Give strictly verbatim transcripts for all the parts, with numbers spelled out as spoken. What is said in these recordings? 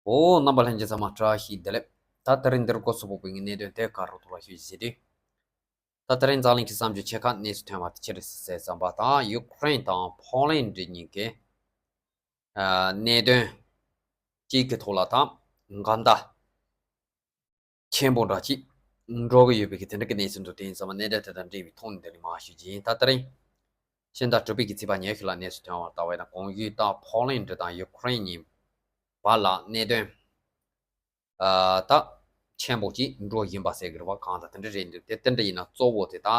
ཨོ། རྣམ་པ་ལྷན་རྒྱས་ཚང་མ་བཀྲ་ཤིས་བདེ་ལེགས། ད་དེ་རིང་འདིར་སྐོར་སོགས་པོ་པའི་གནད་དོན་དེ་ག་རུ་ཐོག་ལ་ཞུ་ཞིག་དུས། ད་དེ་རིང་འཛམ་གླིང་གི་བསམ་བརྗོད་ཆེ་ཁག་གནས་སུ་ཐོན་པ་དེ་ཅི་རེད་ཟེར་ཙམ་པ་དང་ཡུ་ཁུ་རེན་དང་ཕོ་ལན་འདི་གཉིས་ཀའི་གནད་དོན་གཅིག་གི་ཐོག་ལ་དང་འགལ་ཟླ་ཆེན་པོ་འདྲ་ཅིག་འགྲོ་གི་ཡོད་པའི་གི་དེ་འདྲ་གི་གནས་ཚུལ་འདུག་དེ་ཡིན་ཙང་མ་གནད་དོན་དེ་དང་འབྲེལ་བའི་ཐོག་ནས་འདི་ནས་མར་ཞུ་རྒྱུ་ཡིན། ད་དེ་རིང་ཕྱི་ཟླ་དྲུག་པའི་གི་ཚེས་པ་ཉི་ཤུ་ལ་གནས་སུ་ཐོན་པར་ལྟ་བས་ན་གོང་ཞུས་ལྟར་ཕོ་ལན་འདི་དང་ཡུ་ཁུ་རེན་གཉིས་བར་ལ་གནད་དོན་ཨ་ད་ཆེན་པོ་ཅིག་འགྲོ་བཞིན་པ་ཟེར་གི་རེད་བ། གང་ལྟར་དེ་འདྲ་རེད་འདུག་དེ་དེ་འདྲ་ཡིན་ན་གཙོ་བོ་དེ་ད་ཨ་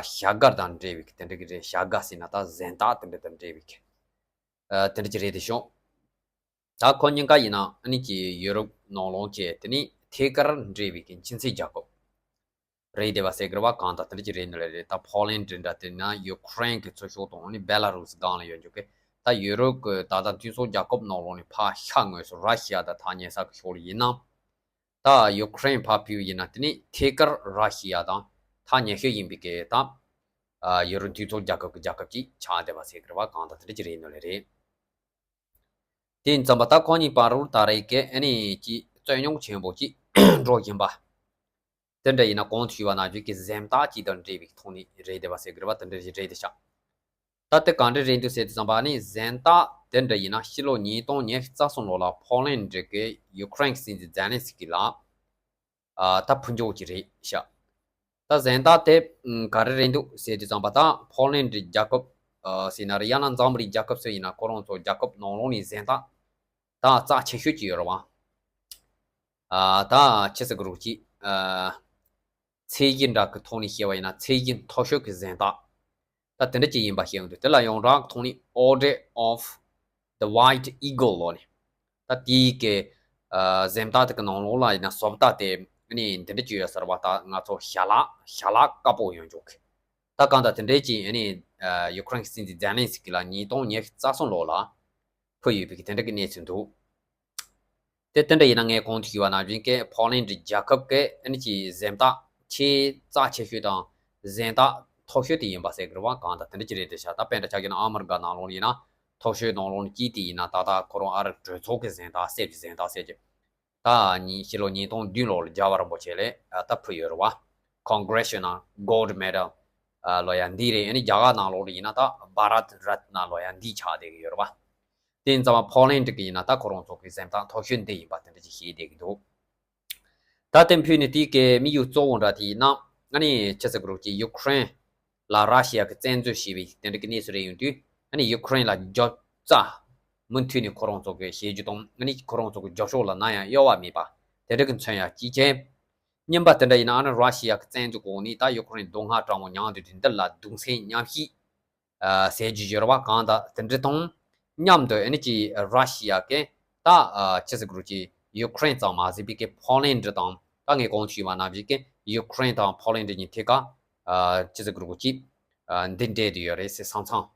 བྱ་དགའ་དང་འབྲེལ་བའི་དེ་འདྲ་གི་རེད། བྱ་དགའ་ཟེར་ན་ད་གཟེངས་རྟགས་དེ་འདྲ་དང་འབྲེལ་བའི་གི་ཨ་དེ་འདྲ་ཅིག་རེད་དེ་ཤོག་ད་ཁོ་གཉིས་ཀ་ཡིན་ན་ཨ་ནི་ཀྱི་ཡུ་རོབ་ནང་ལོགས་ཀྱི་དེ་ནི་ཐད་ཀར་འབྲེལ་བའི་གི་ཁྱིམ་མཚེས་རྒྱལ་ཁབ་རེད་བསྡད་པ་ཟེར་གི་རེད་བ། གང་ལྟར་དེ་འདྲ་ཅིག་རེད་འདུག་ལེ་རེད། ད་ཕོ་ལན་འདི་འདྲ་དེ་ན་ཡུ་ཁུ་རེན་གི་ཚུར་ཤོག་དང་ཨ་ནི་བེ་ལ་རུ་སི་སྒང་ལ་ཡོད་འཇུག་གི་ད་ཡུ་རོབ་གི་ད་ལྟ་མཐུན་ཚོགས་རྒྱལ་ཁབ་ནང་ལོགས་ནས་ཕར་ཤར་ངོས་སུ་ར་ཤི་ཡ་དང་ཐག་ཉེ་ས་གི་ཕྱོགས་ལ་ཡིན་ན། ད་ཡུ་ཁུ་རེན་ཕར་ཕུལ་ཡིན་ན་དེ་ནི་ཐད་ཀར་ར་ཤི་ཡ་དང་ཐག་ཉེ་ཤོས་ཡིན་པའི་གི་ད་ཡུ་རོབ་མཐུན་ཚོགས་རྒྱལ་ཁབ་གི་རྒྱལ་ཁབ་ཅིག་ཆགས་བསྡད་པ་ཟེར་གི་རེད་བ། གང་ལྟར་དེ་འདྲ་ཅིག་རེད་འདུག་ལེ་རེད། དེ་ཡིན་ཙམ་པ་ད་ཁོ་གཉིས་བར་རུ་ད་རེས་ཀྱི་ཨ་ནི་ཀྱི་རྩོད་རྙོག་ཆེན་པོ་ཅིག་འགྲོ་བཞིན་པ་དེ་འདྲ་ཡིན་ན་གོང་དུ་ཞུས་པ་ནང་བཞིན་གྱི་གཟེངས་རྟགས་ཅིག་དང་འབྲེལ་བའི་ཐོག་ནས་རེད་བསྡད་པ་ཟེར་གི་རེད་བ། དེ་འདྲ་ཞིག་རེད་བསྡད་ཤག་ད་དེ་གང་འདྲ་རེད་འདུག་ཟེར་དུས་ཙམ་པ་ཨ་ནི་གཟེངས་རྟགས་དེ་འདྲ་ཡིན་ན་ཕྱི་ལོ་ཉིས་སྟོང་ཉི་ཤུ་རྩ་གསུམ་ལོ་ལ་ཕོ་ལན་འདི་གི་ཡུ་ཁུ་རེན་གྱི་སྲིད་འཛིན་ཛེ་ལན་སི་ཀི་ལ་ཨ་ད་ཕུལ་འཇོག་གི་རེད་ཤག་ད་གཟེངས་རྟགས་དེ་ཨ་ག་རེ་རེད་འདུག་ཟེར་དུས་ཙམ་པ་ད་ཕོ་ལན་འདི་རྒྱལ་ཁབ་ཨ་ཟེར་ན་རེད། ཡང་ན་འཛམ་བུ་གླིང་རྒྱལ་ཁབ་སུ་ཡིན་ན་ཁོ་རང་ཚོ་རྒྱལ་ཁབ་ནང་ལོགས་ནས་གཟེངས་རྟགས་ད་རྩ་ཆེ་ཤོས་ཅིག་ཡོད་རེད་བ། ཨ་ད་ཆི་ཟེར་གི་རེད་ཅིག་ཨ་ཚད་གཞི་འདྲ་གི་ཐོག་ནས་བཤད་པ་ཡིན་ན་ཚད་གཞི་མཐོ་ཤོས་ཀྱི་གཟེངས་རྟགས་ད་དེ་འདྲ་ཅིག་ཡིན་པ་ཤེས་ཡོང་དུས། དེ་ལ་ཡོངས་གྲགས་ཐོག་ནས་Order of the White Eagle ལོ་ནི་ད་དེའི་གི་ཨ་གཟེངས་རྟགས་དེ་གི་ནང་ལོགས་ལ་ཡིན་ན་བཟོ་ལྟ་དེ་ནི་འདི་འདྲ་ཅིག་ཡོད་ཟེར་བ། ད་ང་ཚོ་ཞལ་ལག་ཞལ་ལག་དཀར་པོ་ཡོད་འཇུག་ད་གང་ལྟར་དེ་འདྲའི་ཅིག་ཨ་ནི་ཨ་ཡུ་ཁུ་རེན་གྱི་སྲིད་འཛིན་ཛེ་ལན་སི་ཀི་ལ་ཉིས་སྟོང་ཉི་ཤུ་རྩ་གསུམ་ལོ་ལ་ཕུལ་ཡོད་པའི་དེ་འདྲ་གི་གནས་ཚུལ་འདུག་དེ་དེ་འདྲ་ཡིན་ན་ངས་གོང་དུ་ཞུས་པ་ནང་བཞིན་གྱི་ཕོ་ལན་གྱི་རྒྱལ་ཁབ་ཀྱི་ཨ་ནི་ཅིག་གཟེངས་རྟགས་ཆེས་རྩ་ཆེ་ཤོས་དང་གཟེངས་རྟགས་མཐོ་ཤོས་དེ་ཡིན་པ་ཟེར་གི་རེད་བ། གང་ལྟར་དེ་འདྲ་ཅིག་རེད་དེ་ཤག་ད་དཔེ་འདྲ་ཆགས་ཀྱི་ན་ཨ་མི་རི་ཀ་ནང་ལོགས་ཡིན་ན་མཐོ་ཤོས་ནང་ལོགས་ནས་གཅིག་དེ་ཡིན་ན་ད་ལྟ་ཁོ་རང་ཨ་རི་གྲོས་ཚོགས་ཀྱི་གཟེངས་རྟགས་གསེར་གྱི་གཟེངས་རྟགས་ཟེར་གྱི་ད་ཉིས་ཕྱི་ལོ་ཉིས་སྟོང་བདུན་ལོ་ལ་རྒྱལ་བ་རིན་པོ་ཆེ་ལས་ཨ་ད་ཕུལ་ཡོད་རེད་བ། Congressional Gold Medal ཨ་ལོ་ཡ་འདི་རེད། ཨ་ནི་རྒྱ་གར་ནང་ལོགས་ལ་ཡིན་ན་ད་Bharat Ratna ལོ་ཡ་འདི་ཆགས་བསྡད་ཀྱི་ཡོད་རེད་བ། དེ་ཡིན་ཙང་ཕོ་ལན་གྱི་ཡིན་ན་ད་ཁོ་རང་ཚོ་གི་གཟེངས་རྟགས་མཐོ་ཤོས་འདི་ཡིན་པ་དེ་འདྲ་ཅིག་བཤད་བསྡད་ཀྱི་འདུག་ད་དེ་ཕུལ་ནས་དེའི་གི་དམིགས་ཡུལ་གཙོ་བོ་འདྲ་དེ་ཡིན་ན་ཨ་ནི་ཆི་ཟེར་གི་རེད་ཅིག་ཡུ་ཁུ་རེན་ལ་ར་ཤི་ཡ་གི་བཙན་འཛུལ་བྱས་པའི་དེ་འདྲ་གི་གནས་ཚུལ་རེད་ཡོང་དུས། ཨ་ནི་ཡུ་ཁུ་རེན་ལ་རྒྱབ་རྩ་མུ་མཐུད་ནས་ཁོ་རང་ཚོ་གི་བྱེད་རྒྱུ་དང་། ཨ་ནི་ཁོ་རང་ཚོ་གི་རྒྱབ་ཕྱོགས་ལ་ནམ་ཡང་གཡོ་བ་མེད་པ་དེ་འདྲ་གི་མཚོན་ཡ་གཅིག་བྱས། གཉིས་པ་དེ་འདྲ་ཡིན་ན་ཨ་ནི་ར་ཤི་ཡ་གི་བཙན་འཛུལ་འོག་ནས་ད་ཡུ་ཁུ་རེན་སྡུག་བསྔལ་དྲག་མོ་མྱངས་བསྡད་དུས་འདི་ལ་གདུང་སེམས་མཉམ་སྐྱེད་ཟེར་རྒྱུ་ཡོད་རེད་བ། གང་ལྟར་དེ་འདྲ་དང་མཉམ་དུ་ཨ་ནི་ཅིག་ར་ཤི་ཡ་གི་ད་ཆི་ཟེར་གི་རེད་ཅིག་ཡུ་ཁུ་རེན་ཙམ་མ་ཟད་པའི་གི་ཕོ་ལན་ཌི་དང་ད་ངས་གོང་དུ་ཞུས་པ་ནང་བཞིན་གི་ཡུ་ཁུ་རེན་དང་ཕོ་ལན་ཌི་གཉིས་ཐད་ཀར་ཆི་ཟེར་གི་རེད་ཅིག་འདི་འདྲེས་བསྡད་ཡོད་རེད་ཟེར། ས་མཚམས་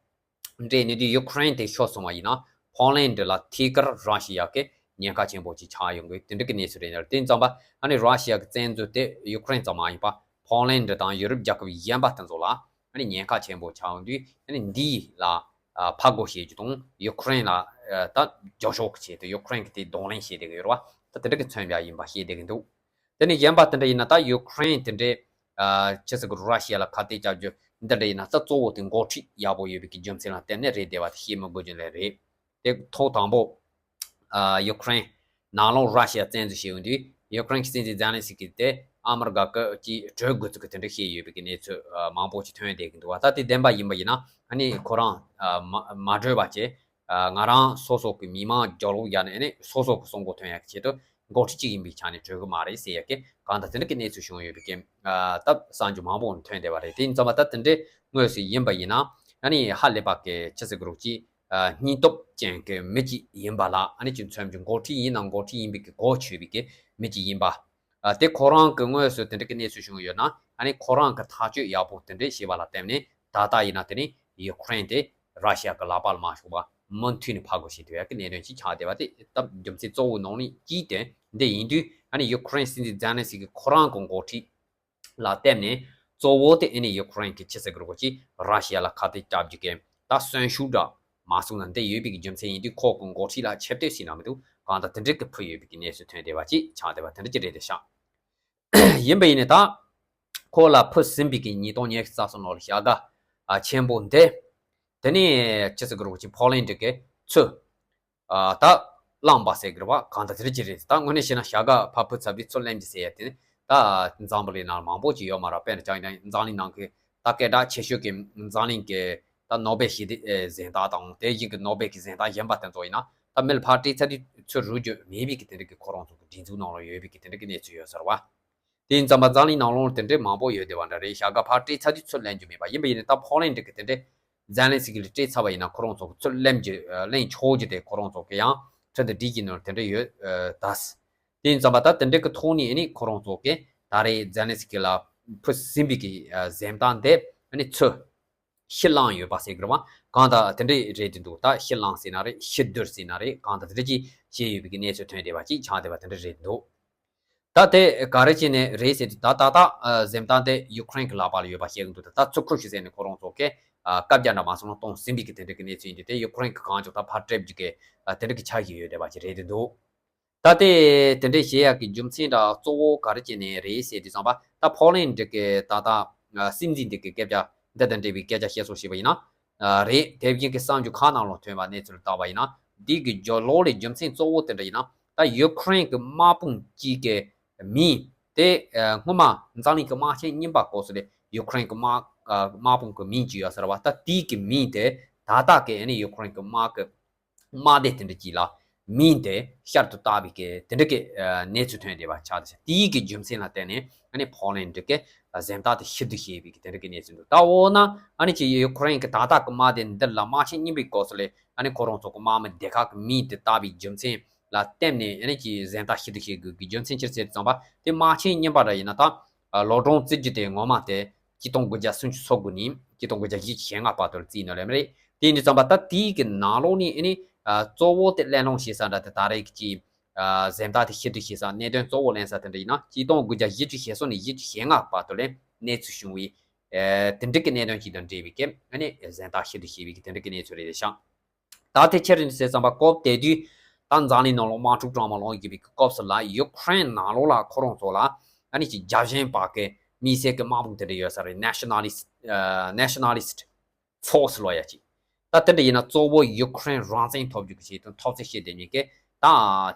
འདྲེས་ནས་དེ་ཡུ་ཁུ་རེན་དེ་ཤོར་སོང་བ་ཡིན་ན་ཕོ་ལན་ཌི་ལ་ཐད་ཀར་ར་ཤི་ཡ་གི་ཉེན་ཁ་ཆེན་པོ་ཅིག་ཆགས་ཡོང་གི་དེ་འདྲ་གི་གནས་ཚུལ་རེད། དེ་ཙམ་པ་ཨ་ནི་ར་ཤི་ཡ་གི་བཙན་འཛུལ་དེ་ཡུ་ཁུ་རེན་ཙམ་མ་ཡིན་པ་ཕོ་ལན་ཌི་དང་ཡུ་རོབ་རྒྱལ་ཁབ་གཞན་པ་དེ་ཚོ་ལ་ཨ་ནི་ཉེན་ཁ་ཆེན་པོ་ཆགས་ཡོང་དུས། ཨ་ནི་འདི་ལ་ཕར་རྒོལ་བྱེད་རྒྱུ་དང་ཡུ་ཁུ་རེན་ལ་ད་རྒྱབ་སྐྱོར་གྱི་ཆེད་དུ་ཡུ་ཁུ་རེན་གྱི་དེ་གདོང་ལེན་བྱེད་བསྡད་ཀྱི་ཡོད་རེད་བ། ད་དེ་འདྲ་གི་མཚོན་པ་ཡིན་པ་བཤད་བསྡད་ཀྱི་འདུག་དེ་ནས་གཞན་པ་དེ་འདྲ་ཡིན་ན་ད་ཡུ་ཁུ་རེན་དེ་འདྲའི་ཨ་ཆི་ཟེར་གི་ར་ཤི་ཡ་ལ་ཁ་གཏད་བཅག་རྒྱུ་འདི་འདྲ་ཡིན་ན་ད་གཙོ་བོ་དེ་འགོ་ཁྲིད་ཡག་པོ་ཡོད་པའི་གི་རྒྱུ་མཚན་ལ་བརྟེན་ནས་རེད་བསྡད་པ་དེ་བཤད་མི་དགོས་རྒྱུ་ལས་རེད། དེ་ཐོག་དང་པོ་ཨ་ཡུ་ཁུ་རེན་ནང་ལོགས་ར་ཤི་ཡ་བཙན་འཛུལ་བྱས་ཡོང་དུས་ཡུ་ཁུ་རེན་གྱི་སྲིད་འཛིན་ཛེ་ལན་སི་ཀི་དེ་ཨ་མི་རི་ཀ་གི་ཀྱིས་གྲོས་འགོ་བཙུགས་གི་དེ་འདྲ་བཤད་ཡོད་པའི་གི་གནས་ཚུལ་ཨ་མང་པོ་ཞིག་ཐོན་བསྡད་ཀྱི་འདུག་བ། ད་དེ་བདེན་པ་ཡིན་པ་ཡིན་ན་ཨ་ནི་ཁོ་རང་ཨ་མ་མ་གྲོས་པ་བྱས། ཨ་ང་རང་སོ་སོ་གི་མི་མང་རྒྱབ་ལོགས་ཡ་ནས་ཨ་ནི་སོ་སོ་གི་གསོལ་མགོ་ཐོན་ཡག་གི་ཆེད་དུ་འགོ་ཁྲིད་ཅིག་ཡིན་པའི་ཆ་ནས་གྲོས་གི་མ་རེད་ཟེར་ཡག་གི་གང་ལྟར་དེ་འདྲ་གི་གནས་ཚུལ་བྱུང་ཡོད་པའི་གི་ཨ་ད་གསར་འགྱུར་མང་པོ་ཐོན་བསྡད་པ་རེད། དེ་ཡིན་ཙང་མ་ད་དེ་འདྲའི་དངོས་སུ་ཡིན་པ་ཡིན་ན་ཨ་ནི་ཧ་ལས་པ་གི་ཆི་ཟེར་གི་རེད་ཅིག་ཨ་སྙིང་སྟོབས་ཅན་གི་མི་ཅིག་ཡིན་པ་ལ་ཨ་ནི་ཅིག་མཚོན་རྒྱུ་འགོ་ཁྲིད་ཡིན་ན་འགོ་ཁྲིད་ཡིན་པའི་གི་གོ་ཆོད་པའི་གི་མི་ཅིག་ཡིན་པ། ཨ་དེ་ཁོ་རང་གི་དངོས་སུ་དེ་འདྲ་གི་གནས་ཚུལ་བྱུང་ཡོད་ན་ཨ་ནི་ཁོ་རང་གི་ཐག་གཅོད་ཡག་པོ་དེ་འདྲ་བྱས་པ་ལ་བརྟེན་ནས་ད་ལྟ་ཡིན་ན་དེ་ནི་ཡུ་ཁུ་རེན་དེ་ར་ཤི་ཡ་གི་ལག་པ་ལ་མ་ཞུགས་པ་མུ་མཐུད་ནས་ཕར་རྒོལ་བྱེད་ཐུབ་ཡག་གི་གནད་དོན་ཅིག་ཆགས་བསྡད་པ་དེ་སྟབས་རྒྱུ་མཚན་གཙོ་བོའི་ནང་ནས་གཅིག་དེ་འདི་ཡིན་དུས། ཨ་ནི་ཡུ་ཁུ་རེན་སྲིད་འཛིན་ཛེ་ལན་སི་ཀི་ཁོ་རང་གི་འགོ་ཁྲིད་ལ་བརྟེན་ནས་གཙོ་བོ་དེ་ཨ་ནི་ཡུ་ཁུ་རེན་གི་ཆི་ཟེར་གི་རེད་གོ་ཅིག་ར་ཤི་ཡ་ལ་ཁ་གཏད་བཅག་རྒྱུ་གི་ད་གསོན་ཤུགས་འདྲ་མ་སོང་ན་འདི་ཡོད་པའི་གི་རྒྱུ་མཚན་ཡིན་དུས་ཁོ་གི་འགོ་ཁྲིད་ལ་ཆེ་བསྟོད་ཟེར་ན་མི་འདུག་གང་ལྟར་དེ་འདྲའི་གི་ཕུལ་ཡོད་པའི་གི་གནས་ཚུལ་ཐོན་བསྡད་པ་ཅིག་ཆགས་བསྡད་པ་དེ་འདྲ་ཅིག་རེད་དེ་ཤག་ཡིན་པ་ཡིན་ནའི་ད། ཁོ་ལ་ཕུལ་ཟིན་པའི་གི་ཉིས་སྟོང་ཉི་ཤུ་རྩ་གསུམ་ལོ་ལ་བྱ་དགའ་ཨ་ཆེན་པོ་འདི། དེ་ནས་ཅི་ཟེར་དགོས་རེད་ཅིག་ཕོ་ལན་ཌི་གི་ཚུར། ཨ་ད་བླངས་པ་ཟེར་དགོས་རེད་པ། གང་ལྟར་དེ་འདྲ་ཅིག་རེད། ད་དངོས་གནས་བཤད་ན་བྱ་དགའ་ཕར་ཕུལ་ཚར་དུས་ཚུར་ལེན་རྒྱུ་ཟེར་ཡ་དེ་ནི་ད་འཛམ་བུ་གླིང་ནང་མང་པོ་ཅིག་ཡོད་མ་རེད། དཔེར་ན་ཅང་ཡང་འཛམ་གླིང་ནང་གི་ད་སྐད་གྲགས་ཆེ་ཤོས་ཀྱི་འཛམ་གླིང་གི་ད་ནོ་སྦེལ་ཞི་བདེ་གཟེངས་རྟགས་དང་དེ་བཞིན་གྱི་ནོ་སྦེལ་གྱི་གཟེངས་རྟགས་གཞན་པ་དེ་ཚོ་ཡིན་ན་ད་མི་ལ་ཕར་སྤྲད་ཚར་དུས་ཚུར་རུབ་རྒྱུ་མེད་པའི་གི་དེ་འདྲ་གི་ཁོ་རང་ཚོ་གི་སྒྲིག་འཛུགས་ནང་ལ་ཡོད་པའི་གི་དེ་འདྲ་གི་གནས་ཚུལ་ཡོད་ས་རེད་པ། དེ་ཡིན་ཙང་པ་འཛམ་གླིང་ནང་ལོགས་དེ་འདྲའི་མང་པོ་ཡོད་བསྡད་པ་འདྲ་རེད། བྱ་དགའ་ཕར་སྤྲད་ཚར་དུས་ཚུར་ལེན་རྒྱུ་མེད་པ་ཡིན་པ་ཡིན་ནའི་ད་ཕོ་ལན་ཌི་གི་དེ་འདྲའི་ཛེ་ལན་སི་ཀི་ལ་སྤྲད་ཚར་བ་ཡིན་ན་ཁོ་རང་ཚོ་གི་ཚུར་ལེན་རྒྱུ་ལེན་ཆོག་རྒྱུ་དེ་ཁོ་རང་ཚོ་གི་ཡང་ཁྲིམས་དང་སྒྲིག་གཞི་ནང་དེ་འདྲ་ཡོད་ད། དེ་ཡིན་ཙང་པ་ད་དེ་འདྲའི་གི་ཐོག་ནས་ཨ་ནི་ཁོ་རང་ཚོ་གི་ད་རེས་ཛེ་ལན་སི་ཀི་ལ་ཕུལ་ཟིན་པའི་གི་གཟེངས་རྟགས་འདི་ཨ་ནི་ཚུར་ཕྱིར་བླངས་ཡོད་པ་ཟེར་གི་རེད་པ། གང་ལྟར་དེ་འདྲའི་རེད་དེ་འདུག་ད་ཕྱིར་བླངས་ཟེར་ན་རེད། ཕྱིར་བསྡུ་ཟེར་ན་རེད། གང་ལྟར་དེ་འདྲ་ཅིག་བྱས་ཡོད་པའི་གི་གནས་ཚུལ་ཐོན་བསྡད་པ་ཅིག་ཆགས་བསྡད་པ་དེ་འདྲ་རེད་འདུག་ད་དེ་ག་རེ་བྱས་ནས་རེད་ཟེར་དུས་ད་ད་ལྟ་གཟེངས་རྟགས་དེ་ཡུ་ཀེ་རེན་གྱི་ལག་པ་ལ་ཡོད་པ་བཤད་གི་འདུག་ད་ད་ཚུར་ཁུར་ཤོག་ཟེར་ནས་ཁོ་རང་ཚོ་གིས་སྐད་ཆ་འདྲ་མ་སོང་ན་གཏོང་ཟིན་པའི་གི་དེ་འདྲ་གི་གནས་ཚུལ་ཡིན་དུས་དེ་ཡུ་ཀེ་རེན་གྱི་གང་བྱུང་ད་ཕར་སྤྲད་རྒྱུ་གི་དེ་འདྲ་གི་ཆ་ཞིག་ཡོད་བསྡད་པ་ཅིག་རེད་དེ་འདུག་ད་དེ་དེ་འདྲའི་བྱེད་ཡག་གི་རྒྱུ་མཚན་འདྲ་གཙོ་བོ་ག་རེ་བྱས་ནས་རེད་ཟེར་དུས་ཙམ་པ་ད་ཕོ་ལན་ཌི་གི་ད་ལྟ་སྲིད་འཛིན་འདི་གི་སྐད་ཆ་འདི་དང་འབྲེལ་བའི་སྐད་ཆ་བཤད་སོང་ཞེས་པ་ཡིན་ན། རེད། དེ་བཞིན་གྱི་གསར་འགྱུར་ཁག་ནང་ལ་ཐོན་པ་གནས་ཚུལ་ལ་བལྟས་པ་ཡིན་ན་འདི་གི་རྒྱུ་ལོགས་ལ་རྒྱུ་མཚན་གཙོ་བོ་དེ་འདྲ་ཡིན་ན་ད་ཡུ་ཀེ་རེན་གྱི་དམག་དཔུང་གཅིག་གི་མིང་དེ་སྔོན་མ་འཛམ་གླིང་གི་དམག་ཆེན་རྙིང་པ་སྐབས་སུ་ལ་ཡུ་ཀེ་རེན་གྱི་དམག་དམག་དཔུང་གི་མིང་གཅིག་ཡོད་ས་རེད་པ། ད་དེའི་གི་མིང་དེ་ད་ལྟ་གི་ཨ་ནི་ཡུ་ཀེ་རེན་གྱི་དམག་གི་དམག་སྡེ་དེ་འདྲ་གཅིག་ལ་མིང་དེ་བསྐྱར་དུ་བཏགས་པའི་གི་དེ་འདྲ་གི་གནས་ཚུལ་ཐོན་བསྡད་པ་ཆགས་འདུག་དེའི་གི་རྒྱུ་མཚན་ལ་བརྟེན་ནས་ཨ་ནི་ཕོ་ལན་ཌི་གི་གཟེངས་རྟགས་དེ་ཕྱིར་བསྡུ་བྱས་པའི་གི་དེ་འདྲ་གི་གནས་ཚུལ་འདུག་ད་འོ་ན་ཨ་ནི་ཅིག་ཡུ་ཀེ་རེན་གི་ད་ལྟ་གི་དམག་སྡེ་འདི་ལ་དམག་ཆེན་རྙིང་པའི་སྐབས་སུ་ལ་ཨ་ནི་ཁོ་རང་ཚོ་གི་དམག་མི་སྡེ་ཁག་གི་མིང་དེ་བཏགས་པའི་རྒྱུ་མཚན་ལ་བརྟེན་ནས་ཨ་ནི་ཅིག་གཟེངས་རྟགས་ཕྱིར་བསྡུ་བྱེད་དགོས་ཀྱི་རྒྱུ་མཚན་ཅི་རེད་ཟེར་དུས་ཙམ་པ་དེ་དམག་ཆེན་རྙིང་པ་འདྲ་ཡིན་ན་ད་ལོ་གྲངས་བརྩི་རྒྱུ་དེ་ངོ་མ་དེ་གཅིག་སྟོང་དགུ་བརྒྱ་སུམ་ཅུ་སོ་དགུ་ནས་གཅིག་སྟོང་དགུ་བརྒྱ་བཞི་བཅུ་ཞེ་ལྔ་བར་དུ་བརྩིས་ནས་ལབ་མ་རེད། དེ་ཡིན་དུས་ཙམ་པ་ད་དེའི་གི་ནང་ལོགས་ནས་ཨ་ནི་གཙོ་བོ་དེ་གླེང་སློང་བྱེད་ས་འདྲ་དེ་ད་རེས་ཀྱི་གཟེངས་རྟགས་དེ་ཕྱིར་བསྡུ་བྱེད་ས་གནད་དོན་གཙོ་བོ་གླེང་ས་དེ་འདྲ་ཡིན་ན་གཅིག་སྟོང་དགུ་བརྒྱ་བཞི་བཅུ་ཞེ་གསུམ་ནས་བཞི་བཅུ་ཞེ་ལྔ་བར་དུ་ལ་གནས་ཚུལ་བྱུང་བའི་དེ་འདྲ་གི་གནད་དོན་ཅིག་དང་འབྲེལ་བའི་གི་ཨ་ནི་གཟེངས་རྟགས་ཕྱིར་བསྡུ་བྱས་པའི་གི་དེ་འདྲ་གི་གནས་ཚུལ་རེད་ཤག་ད་དེ་ཕྱིར་ཟེར་ཙམ་པ་སྐབས་དེ་དུས་ད་འཛམ་གླིང་ནང་ལ་དམག་འཁྲུག་གྲང་མོ་ལངས་ཡོད་པའི་སྐབས་སུ་ལ་ཡུ་ཀེ་རེན་ནང་ལོགས་ལ་ཁོ་རང་ཚོ་ལ་ཨ་ནི་ཅིག་རྒྱལ་ཞེན་པ་གི་དམིགས་བསལ་གྱི་དམག་དཔུང་དེ་འདྲ་ཡོད་ས་རེད། Nationalist Nationalist Force ལབ་ཡ་ཅིག་ད་དེ་འདྲ་ཡིན་ན་གཙོ་བོ་ཡུ་ཀེ་རེན་རང་བཙན་ཐོབ་རྒྱུ་གི་ཆེད་དུ་འཐབ་རྩོད་བྱེད་བསྡད་མཁན་གྱི་ད་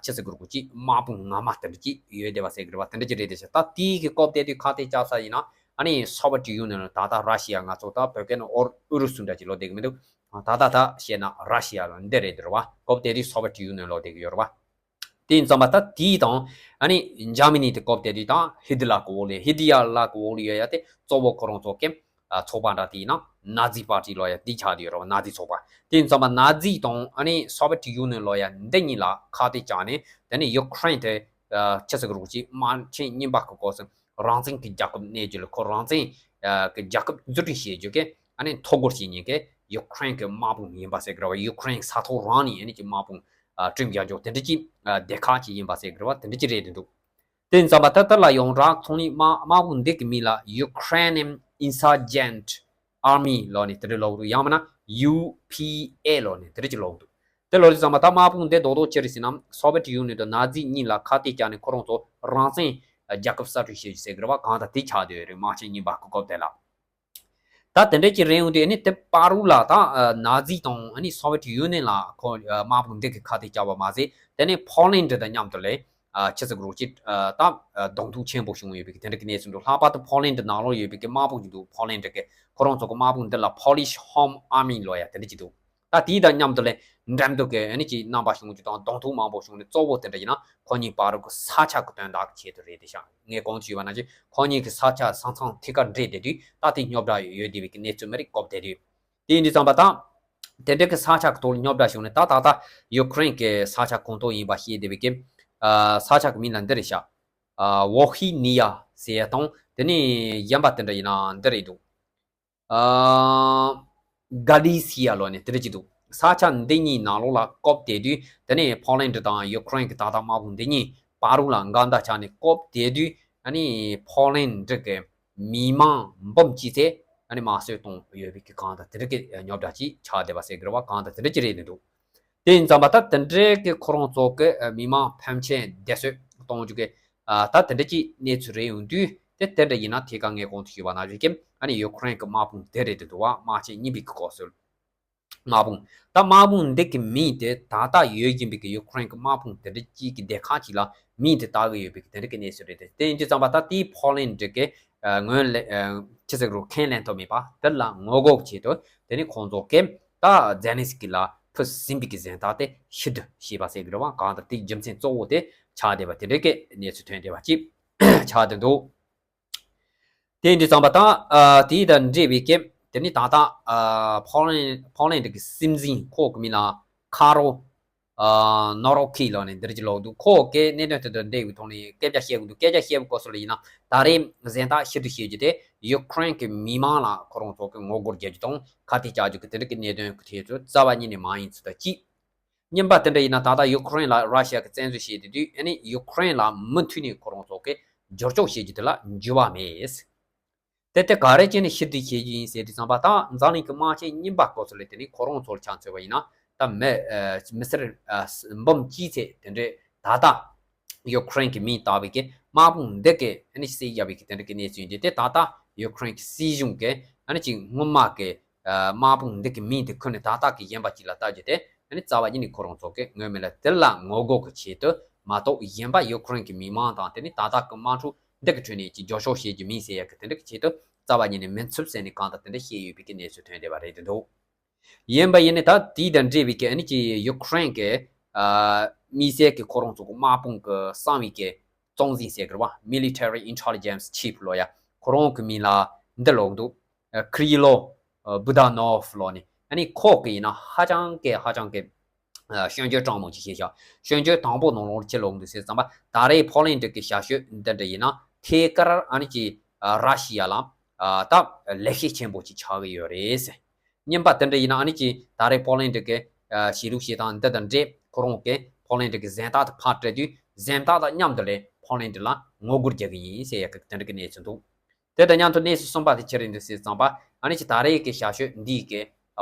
ཅི་ཟེར་དགོས་རེད་ཅིག་དམག་དཔུང་ངོ་མ་དེ་འདྲ་ཅིག་ཡོད་བསྡད་པ་ཟེར་གི་རེད་པ། དེ་འདྲ་ཅིག་རེད་བསྡད་ཤག་ད་དེའི་གི་སྐབས་དེ་དུས་ཁ་གཏད་བཅག་ས་ཡིན་ན་ཨ་ནི་Soviet Union ལ་ད་ལྟ་ར་ཤི་ཡ་ང་ཚོ་ད་བོད་སྐད་ནང་ཨོ་ཨུ་རུ་སུ་འདྲ་ཅིག་ལབ་བསྡད་གི་མི་འདུག་ད་ལྟ་ད་བཤད་ན་ར་ཤི་ཡ་ལ་འདི་རེད་འདུག་རེད་པ། སྐབས་དེ་དུས་Soviet Union ལབ་བསྡད་གི་ཡོད་རེད་པ། དེ་ཡིན་ཙམ་པ་ད་དེའི་དང་ཨ་ནི་འཇར་མ་ནི་དེ་སྐབས་དེ་དུས་དང་ཧི་ཏི་ལར་གི་འོག་ལ་ཧི་ཏི་ལར་གི་འོག་ལ་ཡོད་ཡ་དེ་གཙོ་བོ་ཁོ་རང་ཚོ་གི་ཚོགས་པ་འདྲ་དེ་ཡིན་ན་ནཱ་ཛི་པར་ཊི་ལབ་ཡ་དེ་ཆགས་བསྡད་ཡོད་རེད་པ། ནཱ་ཛི་ཚོགས་པ། དེ་ཡིན་ཙམ་པ་ནཱ་ཛི་དང་ཨ་ནི་Soviet Union ལབ་ཡ་འདི་གཉིས་ལ་ཁ་གཏད་བཅག་ནས་དེ་ནས་ཡུ་ཀེ་རེན་དེ་ཆི་ཟེར་གི་རེད་ཅིག་དམག་ཆེན་རྙིང་པ་གི་སྐབས་སུ་རང་བཙན་གྱི་རྒྱལ་ཁབ་གནས་རྒྱུ་ལ་ཁོ་རང་བཙན་གྱི་རྒྱལ་ཁབ་འཛུགས་སྐྲུན་བྱེད་རྒྱུ་གི་ཨ་ནི་ཐོ་འགོད་བྱེད་མཁན་གྱི་ཡུ་ཀེ་རེན་གྱི་དམག་དཔུང་ཡིན་པ་ཟེར་གི་རེད་པ། ཡུ་ཀེ་རེན་ས་ཐོག་རང་ནས་ཨ་ནི་ཀྱི་དམག་དཔུང་བསྐྲུན་རྒྱག་རྒྱུ་དེ་འདྲ་ཅིག་སྡེ་ཁག་ཅིག་ཡིན་པ་ཟེར་གི་རེད་པ། དེ་འདྲ་ཅིག་རེད་འདུག་དེ་ཡིན་ཙམ་པ་ད་ལྟ་ལ་ཡོངས་གྲགས་ཐོག་ནས་དམག་དམག་དཔུང་འདི་གི་མིང་ལ་Ukrainian Insurgent Army ལབ་ནས་དེ་འདྲ་ལབ་འདུག་ཡང་མིན་ན་ཡུ་པི་ཨེ་ལབ་ནས་དེ་འདྲ་ཅིག་ལབ་འདུག་དེ་ལབ་དུས་ཙམ་པ་ད་དམག་དཔུང་འདི་རྡོག་རྡོག་ཅི་རེད་ཟེར་ན་Soviet Union དང་ནཱ་ཛི་གཉིས་ལ་ཁ་གཏད་བཅག་ནས་ཁོ་རང་ཚོ་རང་བཙན་རྒྱལ་ཁབ་གསར་སྐྲུན་བྱེད་རྒྱུ་ཟེར་གི་རེད་པ། གང་ལྟར་དེ་ཆགས་བསྡད་ཡོད་རེད། དམག་ཆེན་རྙིང་པ་གི་སྐབས་དེ་ལ། ད་དེ་འདྲ་ཅིག་རེད་འོང་དུས་ཨ་ནི་དེ་བར་དུ་ལ་ད་ནཱ་ཛི་དང་ཨ་ནི་Soviet Union ལ་ཁོ་དམག་དཔུང་འདི་གི་ཁ་གཏད་བཅག་པ་མ་ཟད་དེ་ནས་ཕོ་ལན་ཌི་དང་མཉམ་དུ་ལས་ཆི་ཟེར་གི་རེད་ཅིག་ད་གདོང་ཐུག་ཆེན་པོ་བྱུང་ཡོད་པའི་གི་དེ་འདྲ་གི་གནས་ཚུལ་འདུག་ལྷག་པར་དུ་ཕོ་ལན་ཌི་ནང་ལོགས་ཡོད་པའི་གི་དམག་དཔུང་ཅིག་འདུག་ཕོ་ལན་ཌི་གི་ཁོ་རང་ཚོ་གི་དམག་དཔུང་འདི་ལ་Polish Home Army ལབ་ཡ་དེ་འདྲ་ཅིག་འདུག་ད་དེའི་དང་མཉམ་དུ་ལས་འགྲན་བསྡུར་གྱི་ཨ་ནི་ཅིག་རྣམ་པ་བྱུང་རྒྱུ་དང་གདོང་ཐུག་མང་པོ་བྱུང་ནས་གཙོ་བོ་དེ་འདྲ་ཡིན་ན་ཁོ་གཉིས་བར་གྱི་ས་ཆ་གི་དོན་དག་གི་ཆེད་དུ་རེད་དེ་ཤག་ངས་གོང་དུ་ཞུས་པ་ནང་བཞིན་ཁོ་གཉིས་ཀྱི་ས་ཆ་ས་མཚམས་ཐད་ཀར་འདྲེས་བསྡད་དུས་ད་དེ་རྙོག་དྲ་ཡོད་བསྡད་པའི་གི་གནས་ཚུལ་མ་རེད། སྐབས་དེ་དུས་དེ་ཡིན་དུས་ཙམ་པ་ད་དེ་འདྲ་གི་ས་ཆ་གི་ཐོག་ལ་རྙོག་དྲ་བྱུང་ནས་ད་ད་ལྟ་ཡུ་ཀེ་རེན་གྱི་ས་ཆ་ཁོངས་གཏོགས་ཡིན་པ་ཤེས་བསྡད་པའི་གི་ས་ཆ་གི་མིང་ལ་འདི་རེད་ཤག་ཝོ་ཧི་ནི་ཡ་ཟེར་ཡ་དང་དེ་ནས་གཞན་པ་དེ་འདྲ་ཡིན་ན་འདི་རེད་འདུག་གྷ་ལི་སི་ཡ་ལབ་ནས་དེ་འདྲ་ཅིག་འདུག་ས་ཆ་འདི་གཉིས་ནང་ལོགས་ལ་སྐབས་དེ་དུས་དེ་ནས་ཕོ་ལན་ཌི་དང་ཡུ་ཀེ་རེན་གྱི་ད་ལྟ་དམག་དཔུང་འདི་གཉིས་བར་དུ་ལ་འགལ་ཟླ་ཆགས་ནས་སྐབས་དེ་དུས་ཨ་ནི་ཕོ་ལན་ཌི་གི་མི་མང་འབུམ་གཅིག་ཙམ་ཨ་ནི་དམར་གསོད་བཏང་ཡོད་པའི་གི་གང་ལྟར་དེ་འདྲ་གི་རྙོག་དྲ་ཅིག་ཆགས་བསྡད་པ་ཟེར་གི་རེད་པ། གང་ལྟར་དེ་འདྲ་ཅིག་རེད་འདུག་དེ་ཡིན་ཙང་པ་ད་དེ་འདྲའི་གི་ཁོ་རང་ཚོ་གི་མི་མང་ཕམ་ཆེན་བདེ་གསོད་གཏོང་རྒྱུ་གི་ད་དེ་འདྲ་གྱི་གནས་ཚུལ་རེད་ཡོང་དུས། དེ་དེ་འདྲ་ཡིན་ན་ཐད་ཀར་ངས་གོང་དུ་ཞུས་པ་ནང་བཞིན་གྱི་ཨ་ནི་ཡུ་ཁུ་རེན་གྱི་དམག་དཔུང་དེ་རེད་དེ་འདུག་བ། དམག་ཆེན་གཉིས་པའི་གི་སྐོར་སོ། དམག་དཔུང་། ད་དམག་དཔུང་འདི་གི་མིང་དེ་ད་ལྟ་ཡོད་བཞིན་པའི་གི་ཡུ་ཁུ་རེན་གྱི་དམག་དཔུང་དེ་འདྲ་གཅིག་གི་སྡེ་ཁག་ཅིག་ལ་མིང་དེ་བཏགས་ཀྱི་ཡོད་པའི་གི་དེ་འདྲ་གི་གནས་ཚུལ་རེད་དེ། དེ་ཡིན་དུས་ཙམ་པ་ད་དེའི་ཕོ་ལན་ཌི་གི་ངོས་ལེན་ཅི་ཟེར་རུ་ཁས་ལེན་ཐུབ་མེད་པ་དེ་ལ་ངོ་རྒོལ་ཆེད་དུ་དེ་ནི་ཁོང་ཚོ་གིས་ད་ཛེ་ལན་སི་ཀི་ལ་ཕུལ་ཟིན་པའི་གི་གཟེངས་རྟགས་དེ་ཕྱིར་བསྡུ་བྱས་པ་ཟེར་གི་རེད་བ། གང་ལྟར་དེའི་རྒྱུ་མཚན་གཙོ་བོ་དེ་ཆགས་བསྡད་པ་དེ་འདྲ་གི་གནས་ཚུལ་ཐོན་བསྡད་པ་ཅིག་ཆགས་བསྡད་འདུག་དེ་ཡིན་དུས་ཙམ་པ་ད་ཨ་དེ་དང་འབྲེལ་བའི་སྐད་དེ་ནི་ད་ལྟ་ཨ་ཕོ་ལན་ཕོ་ལན་ཌི་གི་སྲིད་འཛིན་ཁོ་གི་མིང་ལ་ཁ་རོ་ཨ་ནོ་རོ་ཁི་ལབ་ནས་འདིར་གྱི་ལོག་འདུག་ཁོ་གི་གནད་དོན་དེ་དང་འབྲེལ་བའི་ཐོག་ནས་སྐད་ཆ་བཤད་གི་འདུག་སྐད་ཆ་བཤད་པའི་སྐོར་སོགས་ལ་ཡིན་ན་ད་རེས་གཟེངས་རྟགས་ཕྱིར་བསྡུ་བྱེད་རྒྱུ་དེ་ཡུ་ཁུ་རེན་གི་མི་མང་ལ་ཁོ་རང་ཚོ་གི་ངོ་རྒོལ་རྒྱག་རྒྱུ་དང་ཁ་གཏད་བཅག་རྒྱུ་གི་དེ་འདྲ་གི་གནད་དོན་གི་ཐད་ཚོ་རྩ་བ་ཉིད་ནས་མ་ཡིན་ཚུལ་དང་གཅིག་གཉིས་པ་དེ་འདྲ་ཡིན་ན་ད་ལྟ་ཡུ་ཁུ་རེན་ལ་ར་ཤི་ཡ་གི་བཙན་འཛུལ་བྱས་དེ་དུས་ཨ་ནི་ཡུ་ཁུ་རེན་ལ་མུ་མཐུད་ནས་ཁོ་རང་ཚོ་གི་འགྱུར་ལྕོག་བྱེད་རྒྱུ་དེ་ལ་འགྱུར་བ་མེད། དེ་དེ་ག་རེ་བྱས་ནས་ཕྱིར་བསྡུ་བྱེད་རྒྱུ་ཡིན་ཟེར་དུས་ཙམ་པ་ད་འཛམ་གླིང་གི་དམག་ཆེན་གཉིས་པ་སྐོར་ཚོ་ལས་དེ་ནི་ཁོ་རང་ཚོར་ཆ་མཚོན་པ་ཡིན་ན་ད་མི་མི་སེར་འབུམ་གཅིག་ཚད་དེ་འདྲའི་ད་ལྟ་ཡུ་ཁུ་རེན་གྱི་མིང་བཏགས་པའི་གི་དམག་དཔུང་འདི་གི་ཨ་ནི་བསད་བཞག་པའི་གི་དེ་འདྲ་གི་གནས་ཚུལ་ཡིན་དེ། དེ་ད་ལྟ་ཡུ་ཁུ་རེན་གྱི་སྲིད་གཞུང་གི་ཨ་ནི་ཅིག་སྔོན་མ་གི་དམག་དཔུང་འདི་གི་མིང་དེ་ཁུར་ནས་ད་ལྟ་གི་གཞན་པ་ཅིག་ལ་བཏགས་རྒྱུ་དེ་ཨ་ནི་རྩ་བ་ཉིད་ནས་ཁོ་རང་ཚོ་གི་ངོས་མེད་ལ་དེ་ལ་ངོ་རྒོལ་གི་ཆེད་དུ་མ་གཏོགས་གཞན་པ་ཡུ་ཁུ་རེན་གྱི་མི་མང་དང་དེ་ནི་ད་ལྟ་གི་དམག་འཁྲུག་འདི་གི་ཁྲོད་ནས་ཅིག་འགྱུར་ལྕོག་བྱེད་རྒྱུ་མིན་ཟེར་ཡ་གི་དེ་འདྲ་གི་ཆེད་དུ་རྩ་བ་ཉིད་ནས་མི་ཚུད་ཟེར་ནས་གང་ལྟར་དེ་འདྲ་བཤད་ཡོད་པའི་གི་གནས་ཚུལ་ཐོན་བསྡད་པ་རེད་དེ་འདུག་ཡིན་པ་ཡིན་ནའི་ད་དེའི་དང་འབྲེལ་བའི་གི་ཨ་ནི་ཅིག་ཡུ་ཁུ་རེན་གི་ཨ་དམིགས་བསལ་གྱི་ཁོ་རང་ཚོ་གི་དམག་དཔུང་གི་གསང་བའི་གི་གཙང་འཛིན་ཟེར་གི་རེད་བ། Military Intelligence Chief ལོ་ཡ། ཁོ་རང་གི་མིང་ལ་འདི་ལོག་འདུག་ཨ་ཀི་རི་ལོ་ཨ་བུ་དཱ་ནོབ་ལོ་ནི། ཨ་ནི་ཁོ་གི་ཡིན་ན་ཧ་ཅང་གི་ཧ་ཅང་གི་ཨ་སྐྱོན་བརྗོད་དྲང་མོ་ཅིག་བྱས་ཤག་སྐྱོན་བརྗོད་དང་པོ་ནང་ལོགས་ཅི་ལོག་འདུག་ཟེར་ཙམ་པ་ད་རེས་ཕོ་ལན་ཌི་གི་ཞབས་ཞུ་འདི་འདྲ་ཡིན་ན་ཐད་ཀར་ཨ་ནི་ཅིག་ཨ་ར་ཤི་ཡ་ལ་ཨ་ད་ལེགས་བཤད་ཆེན་པོ་ཅིག་ཆགས་ཀྱི་ཡོད་རེད་ཟེར། གཉིས་པ་དེ་འདྲ་ཡིན་ན་ཨ་ནི་ཅིག་ད་རེས་ཕོ་ལན་ཌི་གི་ཨ་བྱེད་ལུགས་བྱེད་སྟངས་འདི་དང་འབྲེལ་ཁོ་རང་གིས་ཕོ་ལན་ཌི་གི་གཟེངས་རྟགས་དེ་ཕར་སྤྲད་དུས་གཟེངས་རྟགས་དང་མཉམ་དུ་ལས་ཕོ་ལན་ཌི་ལ་ངོ་རྒོལ་རྒྱག་གི་ཡིན་ཟེར་ཡ་གི་དེ་འདྲ་གི་གནས་ཚུལ་འདུག་དེ་དང་མཉམ་དུ་གནས་ཚུལ་གསུམ་པ་དེ་ཅི་རེད་འདུག་ཟེར་ཙམ་པ་ཨ་ནི་ཅིག་ད་རེས་ཀྱི་ཞབས་ཞུ་འདིའི་གི་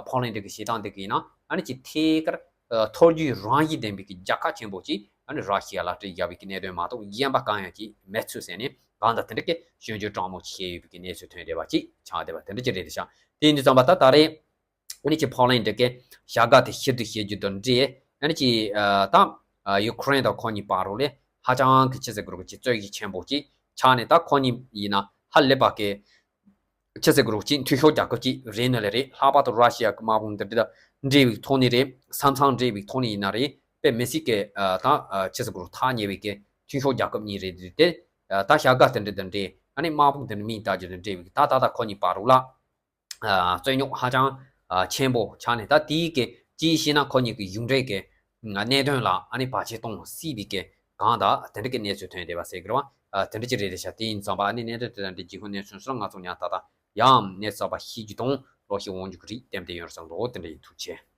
ཕོ་ལན་ཌི་གི་བྱེད་སྟངས་འདི་གི་ཡིན་ན་ཨ་ནི་ཅིག་ཐད་ཀར་ཨ་ཐོ་རྒྱུའི་རང་བཞིན་ལྡན་པའི་གི་རྒྱལ་ཁབ་ཆེན་པོ་ཅིག་ཨ་ནི་ར་ཤི་ཡ་ལ་སྤྲད་བཞག་པའི་གི་གནད་དོན་མ་གཏོགས་གཞན་པ་གང་ཡང་ཅིག་མེད་ཚུལ་ཟེར་ནས་གང་ལྟར་དེ་འདྲ་གི་སྐྱོན་བརྗོད་དྲང་མོ་ཅིག་བྱས་ཡོད་པའི་གི་གནས་ཚུལ་ཐོན་བསྡད་པ་ཅིག་ཆགས་བསྡད་པ་དེ་འདྲ་ཅིག་རེད་དེ་ཤག་དེ་ཡིན་དུས་ཙམ་པ་ད་ད་རེས་ཨ་ནི་ཅིག་ཕོ་ལན་ཌི་གི་བྱ་དགའ་དེ་ཕྱིར་བསྡུ་བྱེད་རྒྱུ་དང་འབྲེལ་ཨ་ནི་ཅིག་ཨ་ད་ཨ་ཡུ་ཁུ་རེན་དང་ཁོ་གཉིས་བར་ལ་ཧ་ཅང་གི་ཅི་ཟེར་དགོས་རེད་ཅིག་རྩོད་གཞི་ཆེན་པོ་ཅིག་ཆགས་ནས། ད་ཁོ་གཉིས་ཡིན་ན་ཧ་ལས་པ་གི་ཅི་ཟེར་དགོས་རེད་ཅིག་འཐུས་ཤོར་རྒྱལ་ཁབ་ཅིག་རེད་ནི་ལས་རེད། ལྷག་པར་དུ་ར་ཤི་ཡ་གི་དམག་དཔུང་འདི་འདྲ་དང་འབྲེལ་བའི་ཐོག་ནས་རེད། ས་མཚམས་འབྲེལ་བའི་ཐོག་ནས་ཡིན་ན་རེད། དཔེ་མི་སྲིད་ཀྱི་ཨ་ད་ཨ་ཅི་ཟེར་དགོས་རེད་ཐག་ཉེ་བའི་གི་འཐུས་ཤོར་རྒྱལ་ཁབ་གཉིས་རེད་དེ། ད་བྱ་དགའ་དེ་འདྲ་དང་འབྲེལ་ཨ་ནི་དམག་དཔུང་དེ་འདྲ་མིང་བཏགས་རྒྱུ་དང་འབྲེལ་བའི་ད་ད་ད་ཁོ་གཉིས་བར་ལ་ཨ་རྩོད་རྙོག་ཧ་ཅང་ཨ་ཆེན་པོ་ཆགས་ནས། ད་དེའི་གི་ཅིའི་ཕྱིར་ན་ཁོ་གཉིས་ཀྱི་གཞུང་འབྲེལ་གྱི་གནད་དོན་ལ་ཨ་ནི་བར་ཆད་གཏོང་སྲིད་པའི་གི་གང་ལྟར་དེ་འདྲ་གི་གནས་ཚུལ་ཐོན་བསྡད་པ་ཟེར་གི་རེད་བ། ཨ་དེ་འདྲ་ཅིག་རེད་དེ་ཤག་དེ་ཡིན་ཙང་པ་ཨ་ནི་གནད་དོན་དེ་དང་འབྲེལ་གྱི་ཧུ་གནས་ཚུལ་སོགས་ང་ཚོ་ཉག་ཏག་ཏག་ཡང་གནས་ཚུལ་པ་ཤེས་རྒྱུ་དང་ལོག་ཤེས་འོང་རྒྱུ་གི་རིགས་ཏན་ཏན་ཡོང་བསམ་འདུག་དེ་འདྲ་ཡིན། ཐུགས་རྗེ་ཆེ།